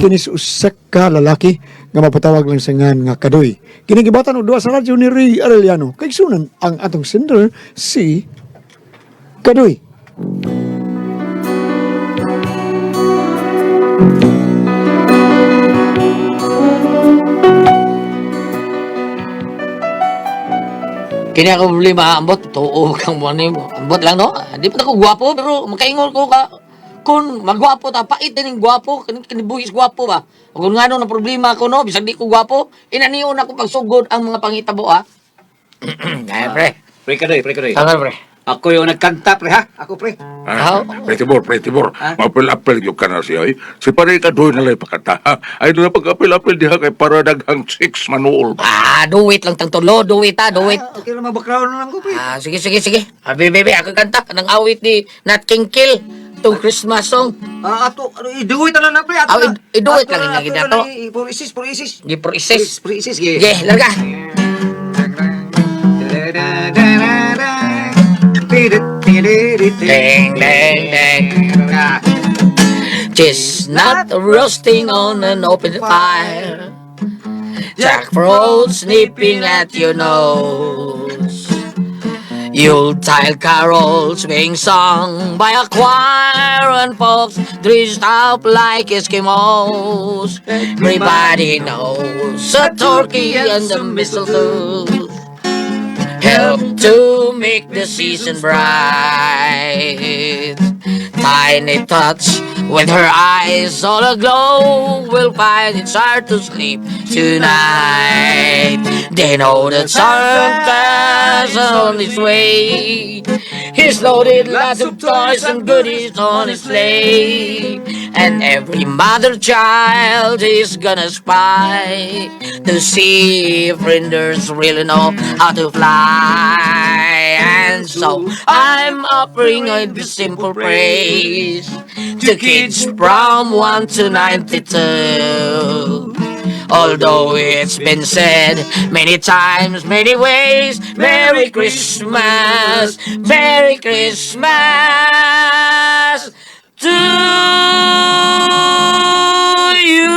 Kini sa usa ka lalaki nga mapatawag lang sa ngan nga Kadoy. Kini gibatan og duwa sa radyo ni Ray Arellano. Kaigsunan ang atong sender si Kadoy. Kini ako problema, ambot, tuo kang mo mo. Ambot lang, no? Di pa ako gwapo, pero makaingon ko ka. Kung magwapo ta, pait din gwapo, kini kinibuhis gwapo ba? Kung ngano na problema ko, no? Bisag di ko gwapo, inaniyon ako pagsugod ang mga pangitabo, ha? Ay, pre. Pre kadoy, pre kadoy. Tama, pre. Ako yung nagkanta, pre, ha? Ako, pre. How? Ah, Pretty Pretty Bor. Ha? Mapil-apil yung ka na siya. Eh. Si pare ka doon na lang pakata. Ha? Ay doon na pag-apil-apil diha kay para daghang chicks manuol. Ah, do it lang tang tulo, do it, ha, do it. Ah, okay lang, mabackground na lang ko, pre. Ah, sige, sige, sige. Ah, bebe, bebe, ako kanta. Nang awit ni Nat King Kill, itong Christmas song. Ah, ato, ano, i-do it na lang, pre. Ato Ah, na. i-do it Ato lang, na, inagin ato na ato. lang, Puro isis, puro isis. Di pro isis. Puro isis, ge. Sige, larga. Ding, ding, ding. Chestnut roasting on an open fire. Jack Frost snipping at your nose. Yuletide carols being sung by a choir and folks dressed up like Eskimos. Everybody knows a turkey and the mistletoe help to make the season bright. Tiny tots with her eyes all aglow will find it's hard to sleep tonight. They know that Santa's on his way. He's loaded lots of toys and goodies on his sleigh. And every mother child is gonna spy to see if reindeers really know how to fly. And so I'm offering a simple praise to kids from 1 to 92. Although it's been said many times, many ways, Merry Christmas, Merry Christmas to you.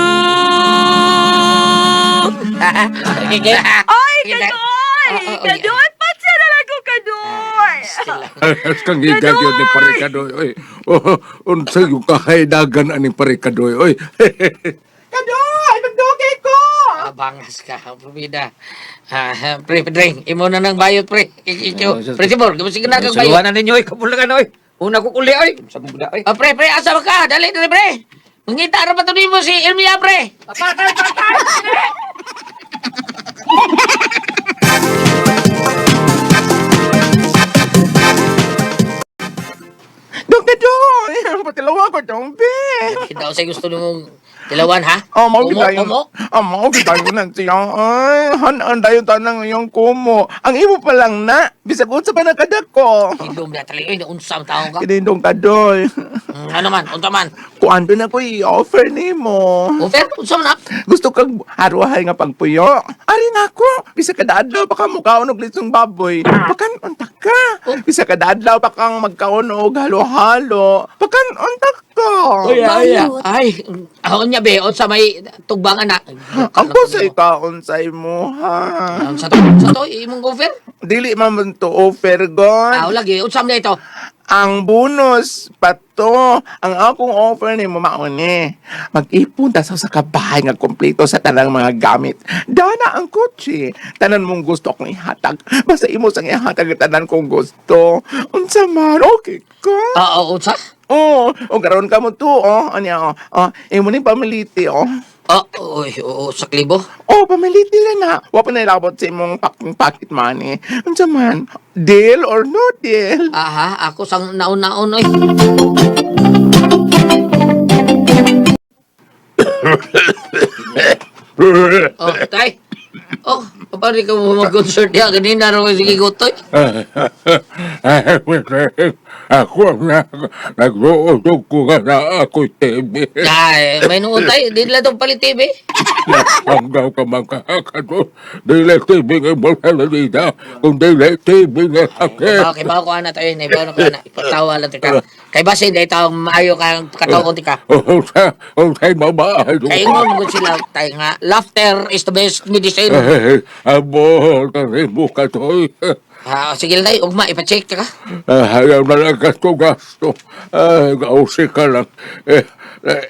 Ay, Kadoy! Kadoy, patsa na lang ko, Kadoy! Kang higag yun ni pare kadoy. Oy. Oh, unsa yung kahaydagan aning pare kadoy. Oy. Kadoy, magdugay ko! Abangas ka, Pumida. Ah, pre, Pedring, imo na ng bayot, pre. Ikaw, pre, Tibor, sige na kang bayot. Suluhan na ninyo, oy. Kapulagan, oy. Una ko kuli, oy. Sa mong buda, oy. Ah, pre, pre, asa ba ka? Dali, dali, pre. Mangita ra ba to nimo si Elmia, pre? Patay, patay! Dong Kadoy! Patilawa ko dong, be! Kita sa gusto nimong tilawan, ha? Oh, mao Kumo, gid kumo. Oh, mao gid na siya. Ay, hanan dayon tanang iyong kumo. Ang imo pa lang na, bisag unsa pa nakadako. Hindom na tali, oy, naunsa ang taong ka. Kini dong Kadoy. Ano man, unsa man. Kuan na ko i-offer nimo. Offer, unsa man, ha? Gusto kag haruhay nga pagpuyo. Ari nako, bisag kada adlaw pa ka mukaon og litsong baboy. Pakan unta ka. Bisag kada adlaw pa kang magkaon og halo-halo. Pakan unta ka. Ay, ay, ay. Ahon niya, be, unsa may tugbangan na. Ang sa ikaon sa imo ha. Unsa to? Unsa to? Imong offer? Dili man man to offer gon. Ah, lagi, unsa man ito? Ang bonus pato ang akong offer ni mo mauni. Mag-ipon ta sa kabahay nga kompleto sa tanang mga gamit. Dana ang kotse. Tanan mong gusto akong ihatag. Basta imo sang ihatag ang tanan kong gusto. Unsa man okay ka? Oo, unsa? Oh, o karon ka mo to oh. Anya oh. Oh, imo ni pamiliti oh. Oh, oy, oo, saklibo. Oh, pamiliti lang na. Wa pa nailabot sa imong pocket money. Unsa man? Deal or no deal? Aha, ako sang naon-naon oy. Oh, tay. Oh, pare ka mo mag-concert diha ganina ra sige gutoy. Ako na nag-uusog ko nga na ako'y TV. Ay, may nuon tay, di nila tong palit TV. Hanggaw ka magkakado. Dili tibing ang mga Kung dili tibing ang sakit. Okay, bawo ko ana tayo, bawo na ko ana. Ipatawa lang tika. Kay basin dahil taong maayo ka katawa ko tika. Unsa, unsay mamahay. Kay ingon mo sila tayo nga laughter is the best medicine. Amo, karibo ka toy. Ah, sige lang tayo, ugma ipa-check ka. Ayaw na lang gasto-gasto. Ay, gausi ka lang. Eh, eh,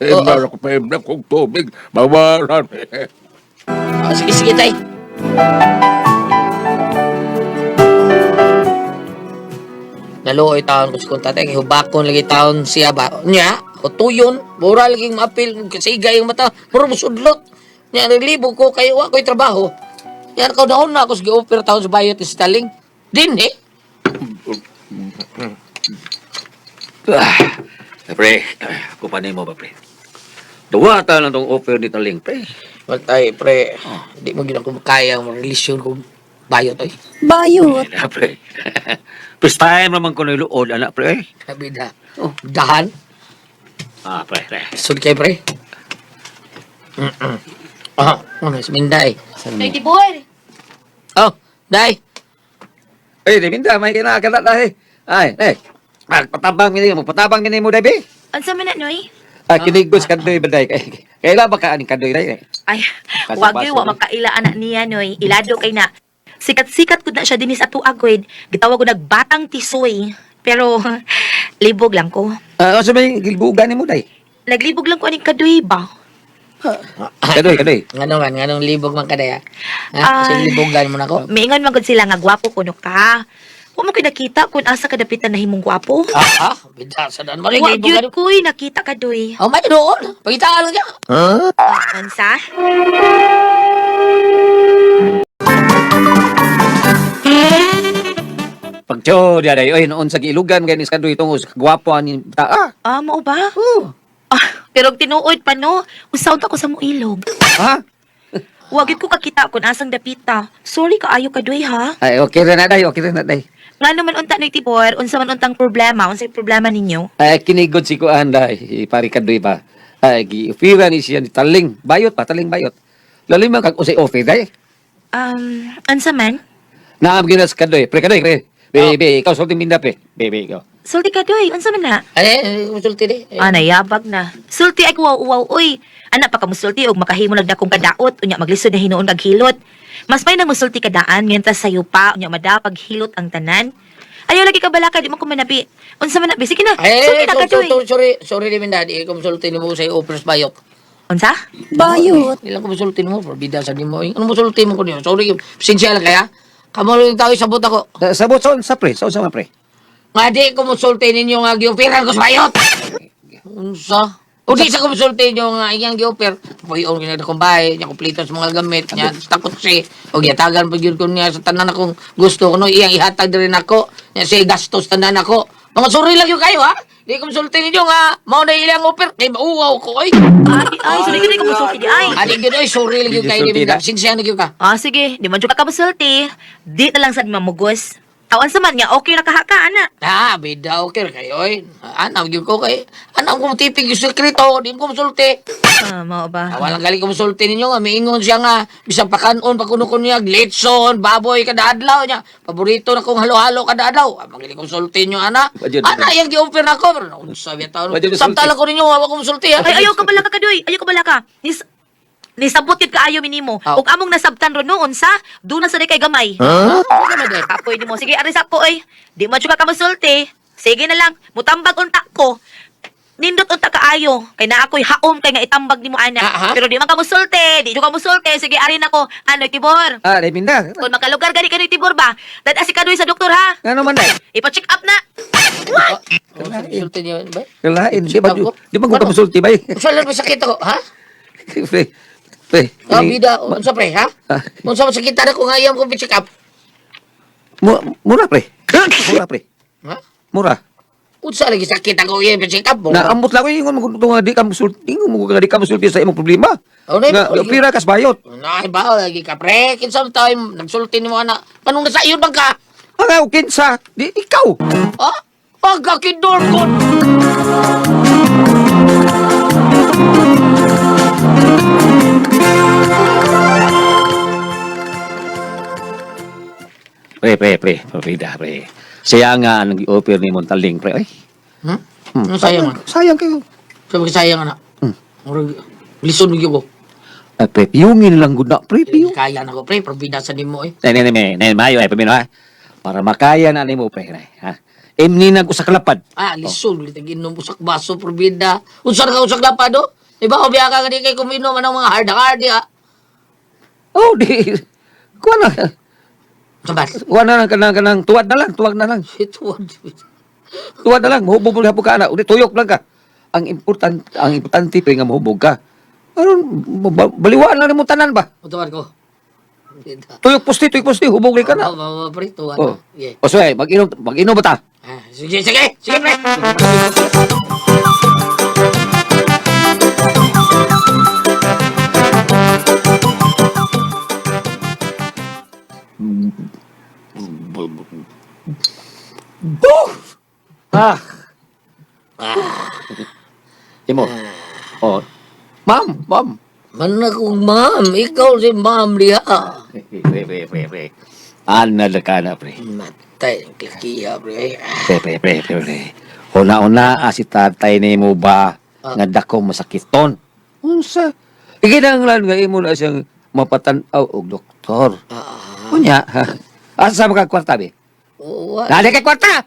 eh, Oo. meron ko pa na kong tubig. Mawalan eh. Ah, sige sige tay. Naluoy taon ko si kung tatay, kay hubakon lagi taon siya ba. Nya, hutuyon, mura lagi maapil, sigay yung mata, mura musudlot. Nya, naglibog ko, kay wa ko'y trabaho. Nya, ko naon na ako sa gi-offer taon sa bayot ni Stalin. Din eh. Ah, pre, kupanay mo ba, pre? Duwata lang tong offer ni Taling, pre. Well, tay, pre, di mo gina ko kaya ang relasyon ko bayot oy. Bayot. Na, pre. First time naman ko niluod, anak, pre. Sabi na, oh, dahan. Ah, pre, pre. Sud kay pre. Mm-mm. Ah, ano, minda eh. Noy Tibor. Oh, day. Eh, di minda, may kinakala na, eh. Ay, eh. Ah, patabang minimo, patabang minimo, day, be. Unsa man na, Noy? Ah, kinigos kandoy ba, day? Kailan ba ka aning kandoy, day? Eh? Ay, Kaso wag gyud baso. wa makaila anak niya, Noy. Ilado kay na. Sikat-sikat gud na siya dinhi sa tuagoy. Gitawag ko nagbatang tisoy. Pero libog lang ko. Ah, ano may gilbugan nimo, day? Naglibog lang ko aning kaduy ba? Kandoy, kandoy. Ngano man, nganong libog man kadaya. Ha? Kasi Ay. libogan mo na ko. Miingon man gud sila nga gwapo kuno ka. Wa mo ko'y nakita kung asa kadapitan na himong gwapo. Ah, ah, bida sa dan mo rin Wa libogan. gyud ko'y nakita kaduy. Oh, may doon. Pagitaan lang niya. Unsa? Pagcho, di day. Oy, noon sa giilugan kay ni kandoy tungod sa gwapo ani ta. Ah, Ah, mao ba? Ah, pero og tinuod pa no, usaw ta ko sa muilog. ha? Wa gyud ko kakita kung asang dapita. Sorry kaayo kaduy ha. Ay, okay ra na, day. Okay ra na, day. Ngano man unta ni Tibor, unsa man untang problema, unsay problema ninyo? Ay, kinigod si Kuan, day. Pari kandoy ba? Ay, giufira ni siya ni Taling. Bayot pa, Taling bayot. Lalim man kag usay offer, day. Unsa man? Naam ginas kandoy. Pre kandoy, pre. Be, be, ikaw sulti minda, pre. Be, be, ikaw. Sulti kaduy, unsa man na? Ay, konsulti di. Ah, nayabag na. Sulti ay kuwaw uwaw uy. Anak pa ka musulti og makahimo nagdakong kadaot unya maglisod na hinuon kag hilot. Mas may nang musulti kadaan ngenta sayo pa unya madapag hilot ang tanan. Ayaw lagi ka balaka di mo ko manabi. Unsa man na bi? Sige na. Ay, Sulti na sorry, kaduy. sorry, sorry, sorry, di minda. Di konsulti mo sa offers bayot. Unsa? Bayot. Ilang konsulti mo, bida sa di mo. Ano mo sulti mo ko niyo? Sorry, sinsya lang kaya. Kamo rin tayo sabot ako. Sabot sa sa pre, sa unsa man pre. Nga di konsulti ninyo nga giofferan ko sa bayot. Unsa? O di sa konsulti ninyo nga iyang gioffer. Puyon kini akong bahay, niya kumpleto sa mga gamit, niya takot si o giyatagan pa gyud ko niya sa tanan akong gusto ko no iyang ihatag diri nako, niya si gastos tanan ako. Mga sorry lang yun kayo ha. Di konsulti ninyo nga mao na ilang offer kay mauwaw ko oy. Ay, ay, sorry ka ko musulti di ay. Ani gyud oy sorry lang yun kayo Di di sulti na. Sinsya na gyud ka. Ah, sige, di man jud ka kamusulti. Di na lang sad mamugos. Aw, unsa man nga okay ra kaha ka ana. Ah, bida okay kayo oy. Ana gyud ko kay ana ko tipig yung sekreto, di ko musulti. Ah, mao ba? Ah, walang gali konsulti ninyo nga miingon siya nga bisan pakanon pa kuno kuno niya litson, baboy kada adlaw niya. Paborito na kong halo-halo kada adlaw. Ah, magali konsulti niyo ana. Wadyo, Ana yang gi-offer nako pero unsa biya taon. Wadyo, Samtala ko ninyo wa ko konsulti ha. Ay, ayaw ka bala ka kaduy. Ayaw ka bala ka. Nis Nisabot yun kaayo minimo. Aw. Ug among nasabtan ron noon sa doon na sa kay gamay. Huh? Kapoy nimo. Sige, ari sa ko oy. Di man jud ka kamusulti. Sige na lang, mutambag unta ko. Nindot unta kaayo. Kay naa ako'y haom kay nga itambag nimo ana. Ah, ha? Pero di man ka musulti, di jud ka musulti. Sige, ari nako. Ano Tibor? Ah, day minda. Kung makalugar gani kanoy Tibor ba? Dad si kaduy sa doktor ha. Ngano man day? Ipa-check up na. Konsulti niyo ba? Kalain, di ba di ba ko kamusulti bay? Unsa lang masakit ako, ha? Pre. Pre. Ah, bida, unsa pre, ha? Ah. Unsa masakit na ko nga iyang ko check up? Mura pre. Mura pre. Ha? Mura. Unsa lagi sakit ako iyang check up mo? Naambot lang ko ingon mo nga di ka musulti, ingon mo nga di ka musulti sa imong problema. Oh, nay, Nga oh, pira kas bayot. Nay, ba lagi ka pre? Kinsa time nagsulti nimo ana. Panong nasa iyon bang ka? Ang kinsa, di ikaw. Ha? Pagkakidor ko. Pre, pre, pre, Frida, pre. Siya nga ang nag-offer ni Montaling, pre. Ay, Hmm? Ano sayang man? Sayang kayo. Sabi ko sayang ana. Murag lisod gyud ko. Ay, pre, piyungin lang gud na, pre, piyung. Kaya na ko pre, probida sa nimo eh. Nay, nay, nay, nay, mayo, ay, pamino, ha? Para makaya na nimo, pre, nay, ha? Imni nag usa ka lapad. Ah, lisod ulit ang inom usak baso probida. Unsa ka usak lapad do? Di ba obiya ka gani kay kuminom anong mga hard hard ya. Oh, di. Kuha na. Sabat. Kuha na lang, kanang, kanang, tuwad na lang, tuwag na lang. Ito. Tuwad na lang, mahubog mo ka na. Uli, tuyok lang ka. Ang importante, pre, nga mahubog ka. Aron, baliwaan lang nimo tanan ba? Tuwad ko. Probida. Tuyok pusti, hubog rin ka na. Oh, oh, oh, pre, tuwad. Oh. Yeah. O, so, eh, mag-inom, mag-inom ba ta? Ah, sige, sige, sige pre. Ah. Imo. Oh. Ma'am, ma'am. Man akong ma'am, ikaw si ma'am diha. Pre, pre, pre, pre. Ana na ka na, pre. Matay ang klakiya pre. Ah, Pre, pre, pre, pre, pre. Una-una, ah, si tatay ni mo ba nga dako masakiton? Unsa? Ikinahanglan nga imo na siyang mapatan-aw og doktor. Ah, Unya, ha? Asa ba ka kwarta, be? wa, Nali kay kwarta!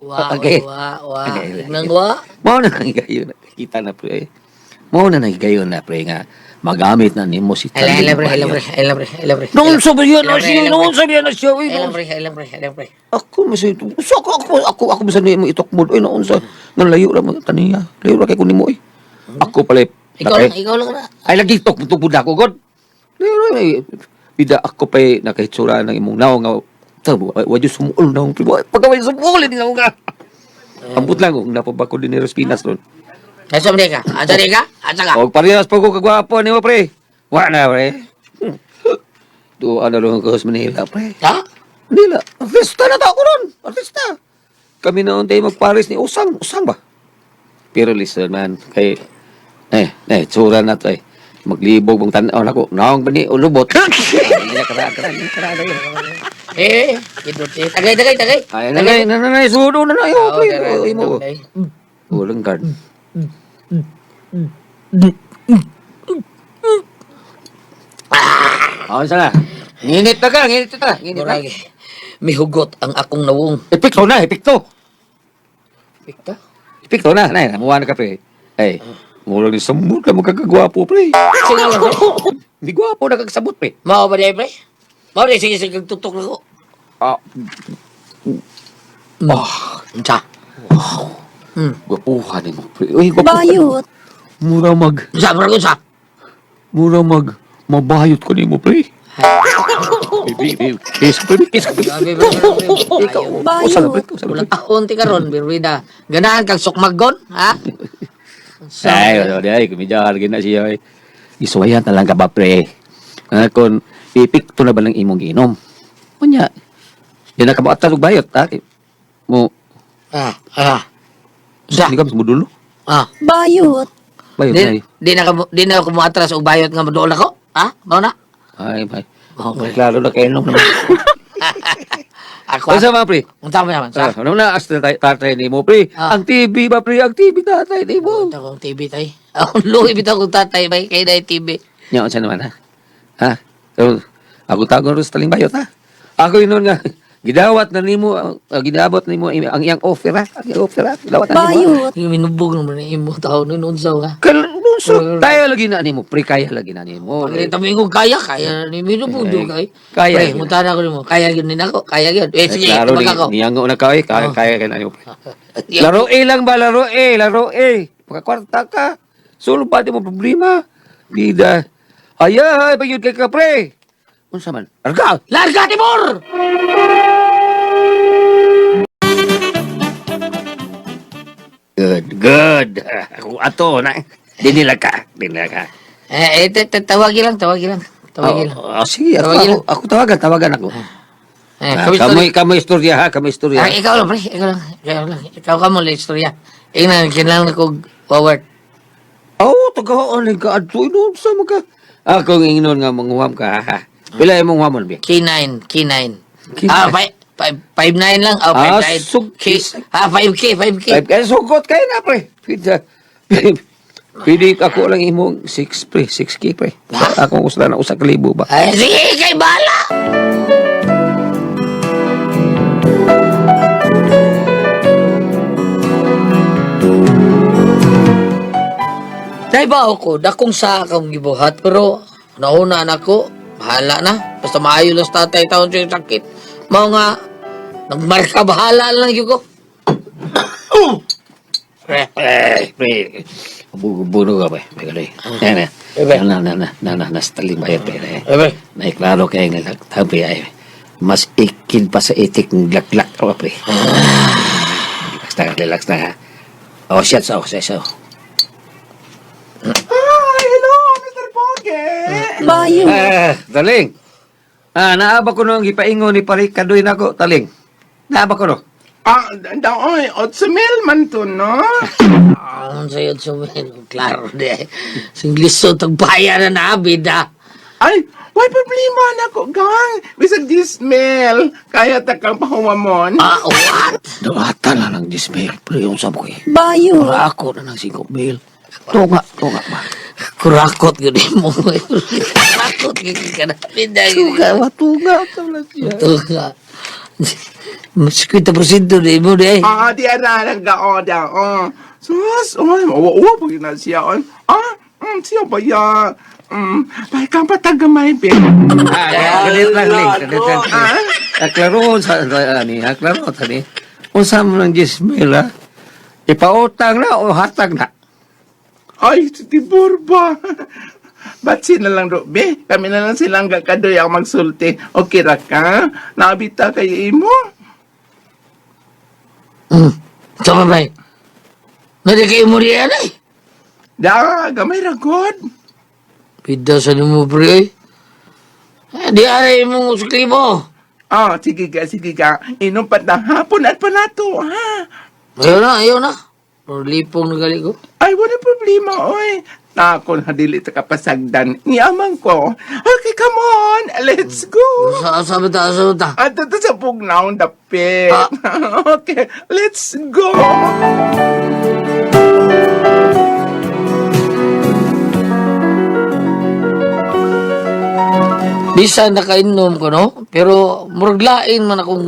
wa, Okay. wa, wa. Okay. Nang wa. Mao na nang higayon. Kita na, pre. Mao na nang higayon na, pre, nga magamit na nimo si Ela, ela, pre, ela, Bayot. pre, ela, pre, ela, pre. Noon sa biyan na Ela, pre, siya, ela, noon pre. sa biyan na siya. Uy, Ela, noon pre, ela, pre, ela, pre. Ako mas ito. Sa ako ako ako ako bisan nimo itukmod oy noon sa nang layo ra mo taniya. Layo ra kay kunin mo oy. Ako pala Ikaw lang, ikaw lang na. Ay lagi tok tugod ako god. Layo ra ay bida ako pay nakahitsura ng imong naong nga tabo wa jud sumuol naong pre. Pagaway sumuol ni naong nga. Ambot lang kung napaba ko din ni Pinas ron. Asa man ka? Asa di ka? Asa ka? Og parehas pa ko kagwapo nimo pre. Wa na pre. Duha na ron ko sa Manila pre. Ha? Manila. Artista na ta ako ron. Artista. Kami noon tayo magpares ni Usang. Usang ba? Pero listen man, kay... Eh, tsura na to eh. Maglibog mong tanaw na ko. Naong ba ni ulubot? Ay, na karaan, karaan, karaan, karaan. Eh, kidot eh. Tagay, tagay, tagay. Ay, nanay, nanay, nanay, sudo na na. Ay, Oo, pre, tagay, ay, mo. tagay. Walang guard. Ah, sana. Nginit na ka, nginit na ka, nginit na. Murag, mihugot ang akong nawong. Epekto na, epekto. Pikta? Epekto na, nay, namuha na ka, pre. Ay, murag ni samot ka magkakagwapo, pre. Sige lang, pre. Hindi gwapo na kagsabot, pre. Mao ba di, pre? Mao di, sige, sige, tutok na ko. Ah, Ah. Unsa? gwapuhan mo, pre. Uy, gwapuhan. Bayot. Mura mag, Unsa, murag unsa? mura mag, mabayot ko nimo, pre. Ay, pre, pre, kiss ko, pre, kiss ko, pre. Grabe, pre, pre, pre. Ikaw, usa na, pre, usa na, pre. Ulang taon ti karon, birwida. Ganahan kag sukmagon, ha? Unsa? Ay, wala, ay, kumidya, lagi na siya, ay. Isuwayan na lang ka ba, pre? Ah, kung ipikto na ba ng imong ginom? Unya, di na ka ba og bayot, ha? Mo, Ah, ah. Unsa? hindi ka mas mudulo. Ah. Bayot. Bayot na, Di, di na ka di na ako muatras og bayot nga moduol ako. Ha? Mao na? Ay, bay. Okay. Klaro na kayo naman. Ako. Unsa ba, pre? Unsa man naman sa? Ah, ano na, as tatay, tatay ni mo, pre. Ah. Ang TV ba, pre? Ang TV tatay ni mo. Unsa kong TV tay. Ako luhi bitaw kong tatay bay kay dai TV. Nya, unsa naman, ha? Ha? So, ako tagon rin sa taling bayot, ha? Ako yun nun nga, gidawat na nimo, gidawat nimo ang iyang offer, ha? Ang iyang offer, ha? Gidawat na nimo. ha? Bayot. Minubog naman ni imo taon nun unsa ka. Kalunso, tayo lagi na nimo, pre, kaya lagi na nimo. Pagkita mo yung kaya, kaya ni minubog Eh, do kay. kaya Pre, yun. mutana ko nimo. Kaya gyud ni nako, kaya gyud. Eh Eh, sige, klaro, tubag ako. niyango na ka, eh. Kaya, kaya ka na nimo, pre. Laro A lang ba? Laro A, laro A. Makakwarta ka. Sulong pa di mo problema. Bida. Ayahay, pag yun kay ka, pre. Unsa man? Arga! Larga Timor! Good, good. Ako ato na. Dinila ka, dinila ka. Eh, eh tawagi lang, tawagi lang. Tawagi lang. Oh, oh, sige, ako, Tawagin ako, lang. ako tawagan, tawagan ako. Eh, Ah, kami kamoy, kamoy istorya ha, kamoy istorya. Ah, ikaw lang, pre. Ikaw lang. Ikaw lang. Ikaw ka mo lang istorya. Ikaw kinahanglan ko forward. Oh, tagaan ka adto inon sa mga. Ako ingnon nga manguham ka ha. Pila imong hamon bi? K9, K9. K9. Ah, 5 5 5 9 lang. Oh, Ah, 5 9. K, ah, 5K, 5K. Five kay sugot kay na pre. Pwede. Pwede ako lang imong 6 pre, 6K pre. Akong usla na usa ka libo ba. Ay, sige, kay bala. Naibaw ko, dakong sa akong gibuhat, pero nauna na ko, bahala na. Basta maayo lang sa tatay taon siya sakit. Mao nga, nagmarka bahala lang yun ko. Pre, Eh, pre. Buno ka pre. May ganoy. Na na. Na na na na na na taling bayad pre. eh, pre. Naiklaro kay nga tabi ay mas ikin pa sa itik ng laklak ka pre. Relax na, relax na ha. Oh, shit, so, shit, so. Hi, hello, Mr. Poge. Bayo. Ah, taling. Ah, naaba ko nung gipaingon ni pare kadoy nako, taling. Naaba ko no. Ah, daoy, 8 mil man to, no? Ah, ang sayo sumin. Klaro di. Sing lisod ang bayan na naabid ah. Ay, why problema na ko, gang? Bisag 10 mil. Kaya ta kang pahumamon. Ah, what? Duata na ng 10 mil, pre, yung sabo ko eh. Bayo. Para ako na ng 5 mil. Tunga, tunga ba? Kurakot yun mo. Kurakot yun ka na. Tunga, tunga. Tunga. Mas 50% di mo di. Ah, di ara nagdao dao. Sus, oy, mawa pag na siya on. Ah, siya ba ya? Bay kang patagamay be. Ah, kalit lang, Ling. Kalit lang. Ah, Aklaro sa ani, aklaro sa ni. Unsa mo ng 10 mil, ha? Ipautang na o hatag na? Ay, si Tibor ba? Ba't sila lang do, be? Kami na lang silang gakadoy ang magsulti. Okay ra ka? Nabita kay imo? Sama ba? Nadi kayo mo di anay. Da, gamay ra god. Pida sa nimo pre oy. Eh, di aray mong usklibo. Ah, sige ka, sige ka. Inom pa na hapon at panato, ha? Ayaw na, ayaw na. Pero lipong nagali ko. Ay, wala problema, oy. Nako, dili ta kapasagdan. Niamang ko. Okay, come on. Let's go. Sa ba ta, sa ba ta? Ato to sa pugnaw dapit. Ah. Okay, let's go. Bisan nakainom ko, no? Pero murag lain man akong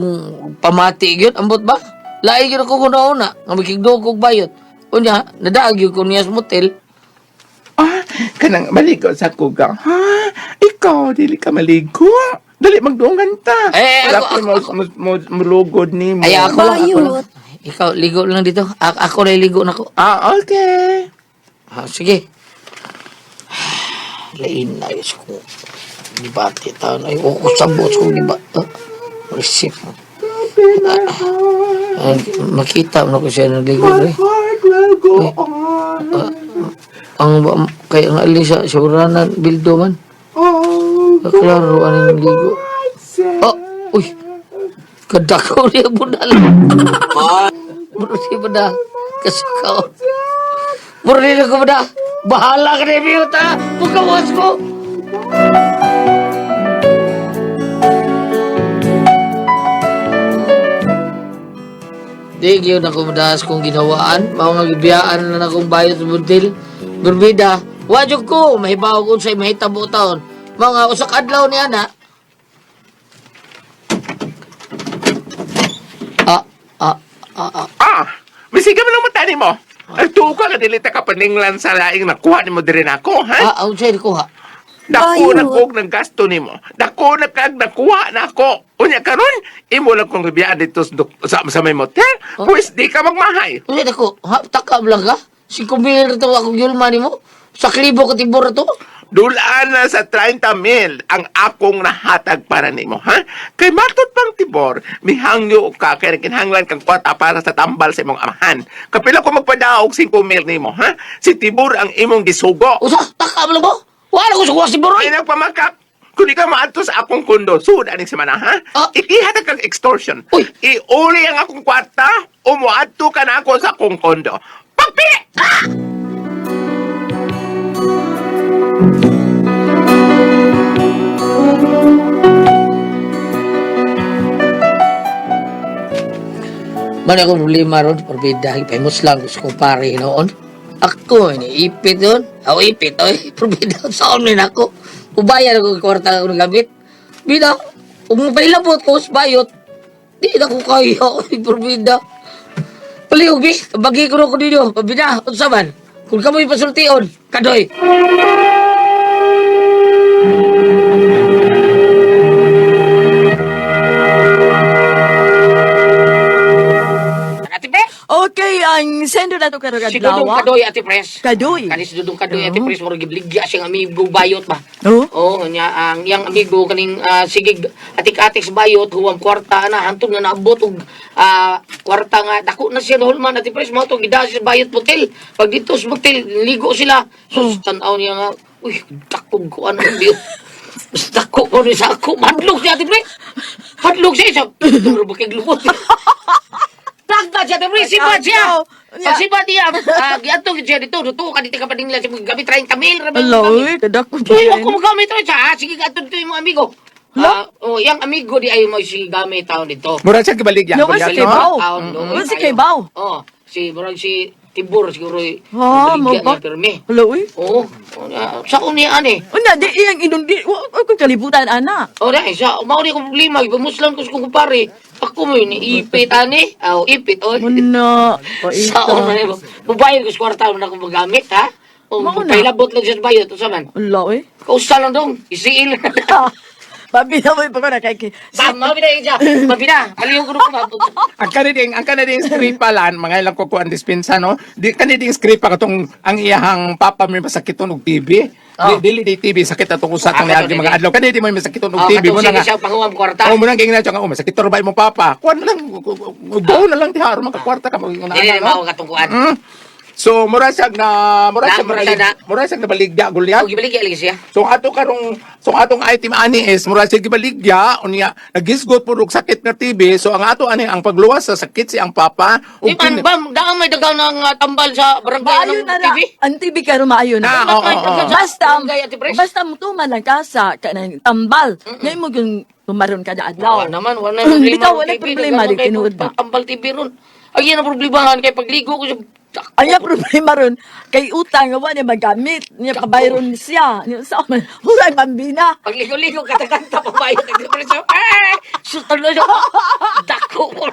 pamati gyud. Ambot ba? Lain gyud ako kuna-una. Nga makigdog kog bayot. Unya, nadaag gyud ko niya sa motel. Ah, kanang maligo sa kuga. Ha? Ikaw, dili ka maligo. Dali magduongan ta. Eh, Wala ako- ko mulugod nimo. Ay, ako lang, ako lang. Bayot. Ikaw, ligo lang dito. Ako na ligo na ko. Ah, okay. Ah, sige. Lain na yun ko. Gibati taon. Ay, o sabot ko giba. Ah, receipt. Open my heart. Ay, makita mo na ko siya naligo. My Eh. heart will go on. Ang kay ang ali sa suranan bildo man. Oh, Klaro ang ligo. God. Oh, uy. Kadakaw niya budal. Bro siya budal. Kasukaw. Bro niya ko budal. Bahala ka na biyota. Bukawas ko. Di gyud ako madaas kong ginawaan. Mao nga gibiyaan na akong bayot sa buntil. Berbida, wa jud ko mahibaw ko sa mahitabo taon. Mao nga usa ka adlaw niya na. Ah, ah, ah, ah. Ah, misiga mo lang mata nimo. Ay, tuo ka nga dili ta ka paninglan sa laing nakuha nimo diri nako, ha? Ah, unsay kuha? Dako Bayot. na kog ng gasto nimo. Dako na kag nakuha na ako. Unya karon, imo lang kong gibiyaan dito sa may motel. Oh. Pwes di ka magmahay. Unsay dako? Ha, takab lang ka? 5,000 ra to akong yulma nimo. Sa klibo ka tibor to. Dulaan na sa 30 mil ang akong nahatag para nimo, ha? Kay matod pang Tibor, mihangyo ka kay kinahanglan kang kwarta para sa tambal sa imong amahan. Kapila ko magpadaog 5 mil nimo, ha? Si Tibor ang imong gisugo. Usa, takab lang mo. Wala ko sukuha si Boroy. Ay nagpamakak. Kung di ka maadto sa akong kondo, sud aning semana, ha? Ah. Ikihatag kang extortion. Uy. Iuli ang akong kwarta o moadto ka na ako sa akong kondo. Pagpili! Ah! Man ako problema ron, porbida, ipahimos lang gusto ko pare noon. Ako, iniipit yun. Ako ipit, oy, porbida, saan rin ako. Ubayan ako kwarta ako gamit. Bida, kung mapailabot ko sa bayot, di na ko kaya, oy, porbida. Palihog, bi, bagi ko ko ninyo, pabida, unsa man. Kung kamoy pasultion, kadoy. Ate Pres? Okay, ang sender na to karong Si Dudong adlaw. Kadoy, Ate Pres. Kadoy. Kani si Dudong Kadoy, Ate Pres, murag gibligya siyang amigo bayot ba. Oh? Oo, nya ang iyang amigo kaning sige atik-atik sa bayot huwam kwarta na hantod nga naabot og kwarta nga dako na siya hulman Ate Pres mao to gidaan siya sa bayot motel. Pag dito sa motel ligo sila. Sus tan-aw niya nga uy dakog ko ano ang biyo. Mas dako ko ni sa ako madlok siya Ate Pres. Madlok siya sa duro ba kay glubot. Plagba siya Ate Pres, sibat siya. Pag sibat niya, giadto gid siya dito, duto ka dito ka pa nila siya gamit 30 mil ra ba yung Ala, gamit. uy, kadako Uy, ako magamit rin siya. Ah, sige, katod to yung mga amigo. Ah, oh, yung amigo di ay mo si gamit taon dito. Mura siya gibaligya. No, si Kibaw. Taon, no, Wala si tayo. Kibaw. Oh, si murag si Tibor siguro. Ha, mo baligya ba? niya pirmi. Ala, uy. Oo. Sa niya ani. Una, di iyang inundi. Wa ko kalibutan, ana. Oh, dahil sa mao ni akong problema, ipamuslan ko sa kong kumpare. Ako mo ni ipit ani. Ah, oh, ipit oy. Muna, Sa una ni mubayad ko sa kwarta mo na akong magamit ha. O Mao na. pailabot lang siya sa bayot unsa man. Ala, uy. Kausa lang dong, isiil. Babi na mo pa ko na kay. Bam, mabina siya. Mabina. Aliw ko ko Ang kaniding skripa lan, mga ilang kukuan dispensa no. Di kaniding skripa katong ang iyahang papa may masakiton og TB. Oh. Di dili di TB sakit atong usa Ah, kang niagi katong mga dili. adlaw. Kanidi mo may masakiton og Oh, TB katong mo na sige nga. siya panguwam kwarta. Oh, mo nang gingna siya nga oh, masakit ra ba imong papa? Kuan na lang, go na lang diha aron makakwarta ka mo Dili na mao katong kuan. So mura siya na mura Na, siya mura siya na. mura siya nabaligya Goliath. Og gibaligya lagi siya. So ato karong so atong item ani is mura siya gibaligya unya nagisgot pud og sakit nga TB. So ang ato ani ang pagluwas sa sakit si ang papa ug Di man bam, daan may dagaw ng tambal sa barangay Maayo ng na na. TV. Ang TV karon maayo na. Ah, oo, oo, oo. Basta, Barangay, Ate Pres. basta mo tuman lang ka sa kanang tambal. Ngayon mo yung tumaron ka na adlaw. Wala naman, wala na problema. Bitaw, ron, wala TV. problema Daghan di man kayo tinuod ba? Tambal TV ron. Ay, yan ang problemahan kay pagligo ko sa Ay, ang problema ron, kay utang, wa niya magamit. Niya pabayron siya. Niya sa man, huray mambina. Pagligo-ligo katakanta pa ba yun? Ay! Sultan na siya. Dako ko.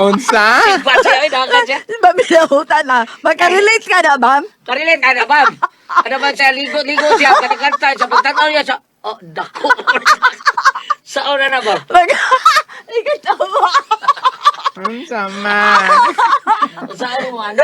Unsa? Sibat siya, ay, dagan siya. Mambina utang na. Makarelate ka na, ma'am? Karilin, ano ba? Ano ba siya? Ligo-ligo siya. Katakanta siya. Pagtanaw niya siya. Oh, dako. Sa una na ba? Mag... Ikatawa. Unsa man? Sa una mo, ano?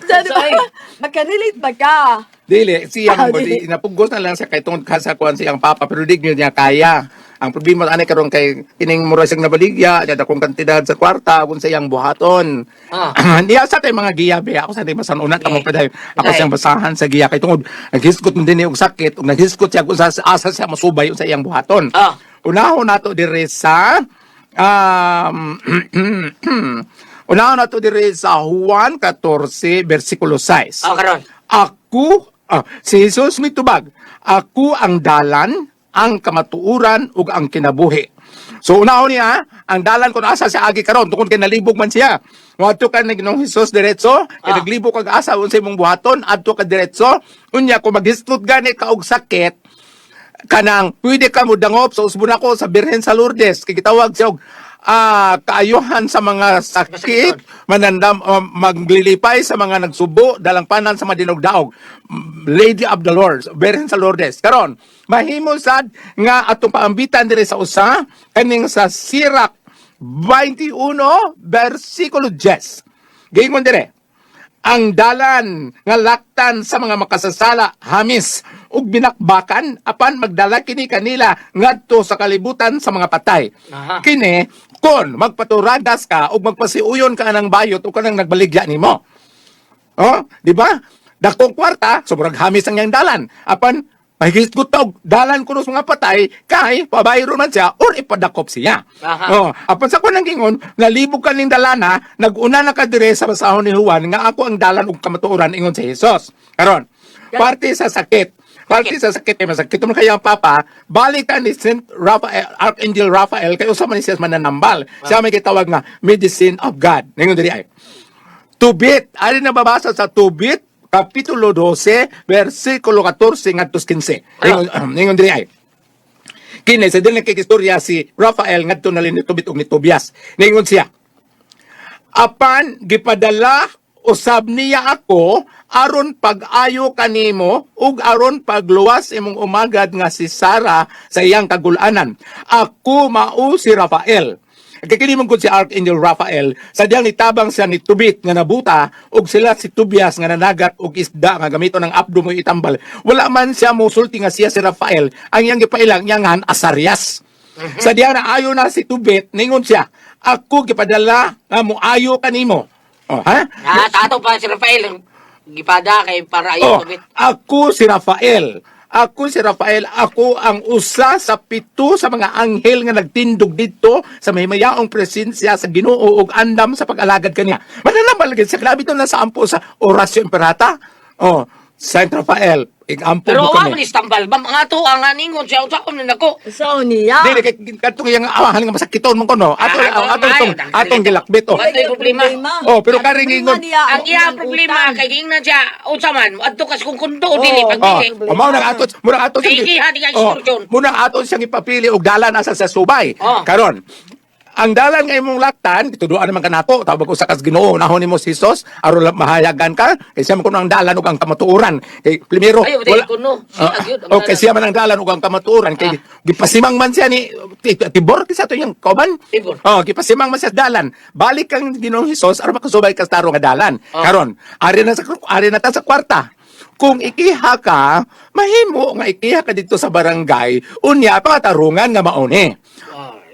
Sabi ba, Sorry. makarelate ba ka? Dili siya Ah, mo dili. di napugos na lang siya kay tungod ka sa kuan siyang papa pero di gyud niya kaya. Ang problema ani karon kay kining mura siyang nabaligya, niya dakong kantidad sa kwarta kung sa iyang buhaton. Ah. Niya sa tay mga giya be ako sa tay masanunan kamo pa dayon. Ako Ay. siyang basahan sa giya kay tungod naghisgot man dinhi og sakit ug naghisgot siya kung sa asa siya masubay sa iyang buhaton. Ah. Unahon nato diri sa unahon nato diri sa Juan 14 versikulo 6. Oh, karon. Ako, si Jesus mitubag, ako ang dalan, ang kamatuoran ug ang kinabuhi. So unahon niya, ang dalan kung asa siya agi karon tungod kay nalibog man siya. Moadto ka ni Ginoong Hesus diretso, kay naglibog kag asa unsay imong buhaton, adto ka diretso. Unya kung maghisgot gani ka og sakit, kanang pwede ka mo dangop sa usbon ako sa Birhen sa Lourdes kay gitawag siya og kaayuhan sa mga sakit manandam maglilipay sa mga nagsubo dalangpanan sa mga dinugdaog. Lady of the Lord Birhen sa Lourdes karon mahimo sad nga atong paambitan diri sa usa kaning sa Sirak 21 versikulo 10 giingon dire ang dalan nga laktan sa mga makasasala hamis ug binakbakan apan magdala kini kanila ngadto sa kalibutan sa mga patay. Aha. Kini kon magpaturadas ka ug magpasiuyon ka anang bayot ug kanang nagbaligya nimo. Oh, di ba? Dakong kwarta, sobrang hamis ang iyang dalan. Apan mahigisgot og dalan kuno sa mga patay kay pabayro man siya or ipadakop siya. Aha. Oh, apan sa kunang gingon, nalibog ka ning dalana, naguna na ka dire sa basahon ni Juan nga ako ang dalan ug kamatuoran ingon si Jesus. Karon, parte sa sakit. Parte sa sakit kay masakit man kaya ang papa, balik ka ni Saint Raphael, Archangel Raphael kay usa man ni siya mananambal. Siya may gitawag nga medicine of God. Ningon diri ay. Tubit, ari nababasa sa Tubit kapitulo 12 versikulo 14 ngadto 15. Ningon diri ay. Kini sa dili nakikistorya si Rafael ngadto na ni Tobit ug ni Tobias. Ningon siya, apan gipadala usab niya ako aron pag-ayo kanimo ug aron pagluwas imong umagad nga si Sara sa iyang kagulanan. Ako mao si Rafael. Kay kini man gud si Archangel Rafael sa diyang nitabang siya ni Tubit nga nabuta ug sila si Tobias nga nanagat og isda nga gamiton ng abdo mo itambal. Wala man siya mosulti nga siya si Rafael. Ang iyang gipailang iyangan Asarias. Sa diya na ayo na si Tubit, ningon siya, ako gipadala nga moayo kanimo. Oh, ha? Ah, tato pa si Rafael. Gipada kay para Oh, ayo tubit. ako si Rafael. Ako si Rafael, ako ang usa sa pito sa mga anghel nga nagtindog didto sa mahimayaong presensya sa Ginoo ug andam sa pag-alagad kaniya. Mananambal gid sa grabe to nasa ampo sa Oratio Imperata. Oh, Saint Rafael, igampo Pero mo wa kami. man istambal ba mga to ang aningon siya unsa ko nako. So niya. Dili kay kadtong iyang awahan nga masakiton man kono. Ato Ah, ato atong atong gilakbit oh. Wala problema. Oh, pero karing ingon. Ang iya problema kay giingnan siya unsa man adto kas kung kundo o dili pag Oh, dili. oh, mao nang ato, murang ato Sige, hadi ka instruction. murang ato siyang ipapili og dalan asa sa subay. Oh. Karon, ang dalan nga imong laktan, gituduan naman kanato, tawag ko sa kas Ginoo, nahon nimo si Jesus, aron lang mahayagan ka, kay siya man kuno ang dalan ug ang kamatuoran. Kay primero, Ay, wala kuno. Siya gyud ang okay, dalan. siya man ang dalan ug ang kamatuoran kay gipasimang man siya ni Tibor kisa to iyang kauban. Tibor. Oh, gipasimang man siya sa dalan. Balik kang Ginoong Hesus aron makasubay ka sa tarong nga dalan. Oh. Karon, ari na ta sa kwarta. Kung ikiha ka, mahimo nga ikiha ka dito sa barangay, unya pangatarungan nga mauni.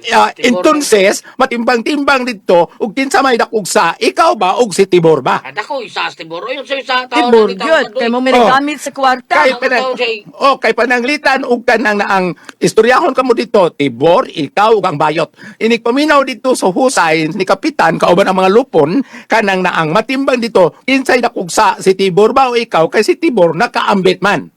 Ah, Tibor. Entonces, matimbang-timbang dito ug kinsa may dakog sa ikaw ba ug si Tibor ba? Ah, dako isa sa Tibor. Oy, unsa isa tawo Tibor na gyud kay mo may Oh. nagamit sa kwarta. Kay Ang panang, tao, Jay. oh, kay pananglitan ug kanang naang istoryahon kamo dito, Tibor, ikaw ug ang bayot. Inig paminaw dito sa husay ni kapitan kauban ang mga lupon kanang naang matimbang dito, kinsay dakog sa si Tibor ba o ikaw kay si Tibor nakaambit man.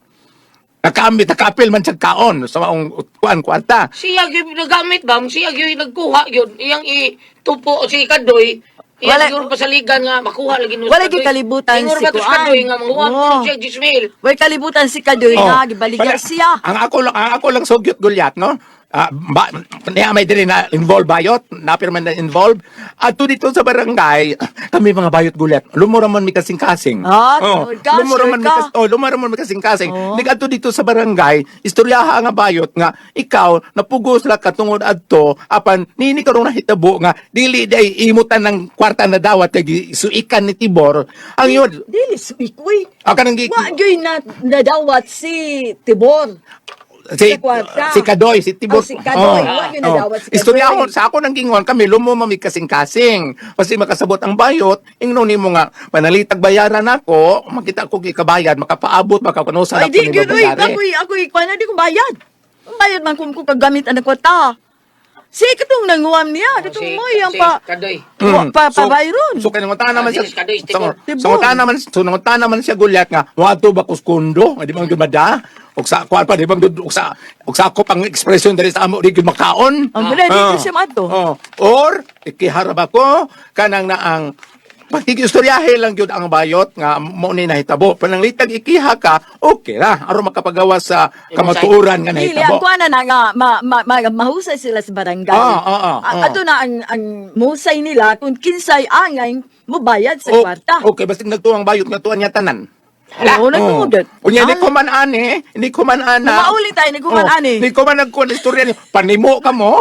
Nakaambit, nakaapil man siya kaon sa maong kuan kwarta. Siya gyud nagamit ba? Siya gyud nagkuha gyud. Iyang itupo si Kadoy. Iyang Wala- gyud pasaligan nga makuha lagi no. Wala gyud kalibutan Ingon si ba to Kuan. Kadoy nga manguha Oo. ko siya Gismail. Way kalibutan si Kadoy Oh. nga gibaligya Pala- siya. Ang ako lang sugyot gulyat, no? Ah, ba, niya may dili na involved bayot, napir man na involved. At dito sa barangay, kami mga bayot gulyat. Lumura man mi kasing-kasing. Ah, oh, tinuod ka, lumura sure man mi ka. kas, oh, lumura man mi kasing-kasing. Oh. Nigadto dito sa barangay, istoryaha nga bayot nga ikaw napugos la katungod adto apan nini karong nahitabo nga dili day imutan ng kwarta na dawat kay suikan ni Tibor. Ang yun, Dili suik uy. ah, kanang Wa gyud na nadawat si Tibor. Si, Sa kwarta. si Kadoy, si Tibor. Oh, si Kadoy. Wa yun nadawat si Kadoy. Istoryahon, sa ako nang gingon kami, lumumami kasing-kasing. Kasi makasabot ang bayot, ingnon nimo nga, panalitag bayaran ako, makita ko ikabayad, makapaabot, makakunusa Ay na di ko ni gyud uy, babayari. ako'y kuan na di ko bayad. Ang bayad man kung kagamit ang kwarta. Si katong nanguam niya, katong Si- mo yang si pa Kadoy. wa pa pabayron. Mm. So, kaya nangutana naman Ah, siya. dinis Kadoy, Tibor. So, nangutana naman siya gulyat nga, wato ba kuskundo? Di ba gumada? Og sa kuan pa di ba gud og sa ako pang expression diri sa amo di gyud makaon. Ang wala, di Ah. ko siya mato. Oh. Or ikiharap ako kanang naang pagkigistoryahe lang gyud ang bayot nga mo ni nahitabo. Pananglitag ikiha ka, okay ra aron makapagawa sa kamatuoran nga Dili ang nahitabo. kuan na nga ma, ma, ma, mahusay sila sa barangay. Ah. Ato na ang mahusay nila kung kinsay angay mobayad sa Oh, kwarta. Okay, basta nagtuwang bayot nga tuwan niya tanan. Oo, nagtuod. Unya ni ko man ani, ni ko man ana. Mauli tayo, ni ko man Oh, ani. Ni ko man nagkuan istorya ni panimo ka mo.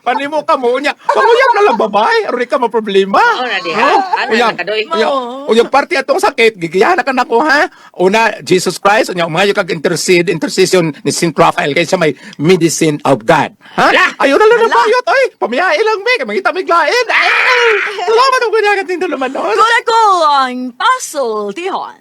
Panimo ka mo unya. Panguyab na lang babae, aron di ka maproblema. Mao na diha. Oh, Ano unya, na, Kadoy? Unya, Mao. unya parte atong sakit gigiyahan na ka nako ha. Una Jesus Christ unya umayo kag intercede intercession ni Saint Raphael kay siya may medicine of God. Ha? Ayo na lang ang bayot oy. Pamiyai lang me kay mangita mig lain. Ah! Salamat og kunya kating tuluman. Kura ko ang puzzle, tihon.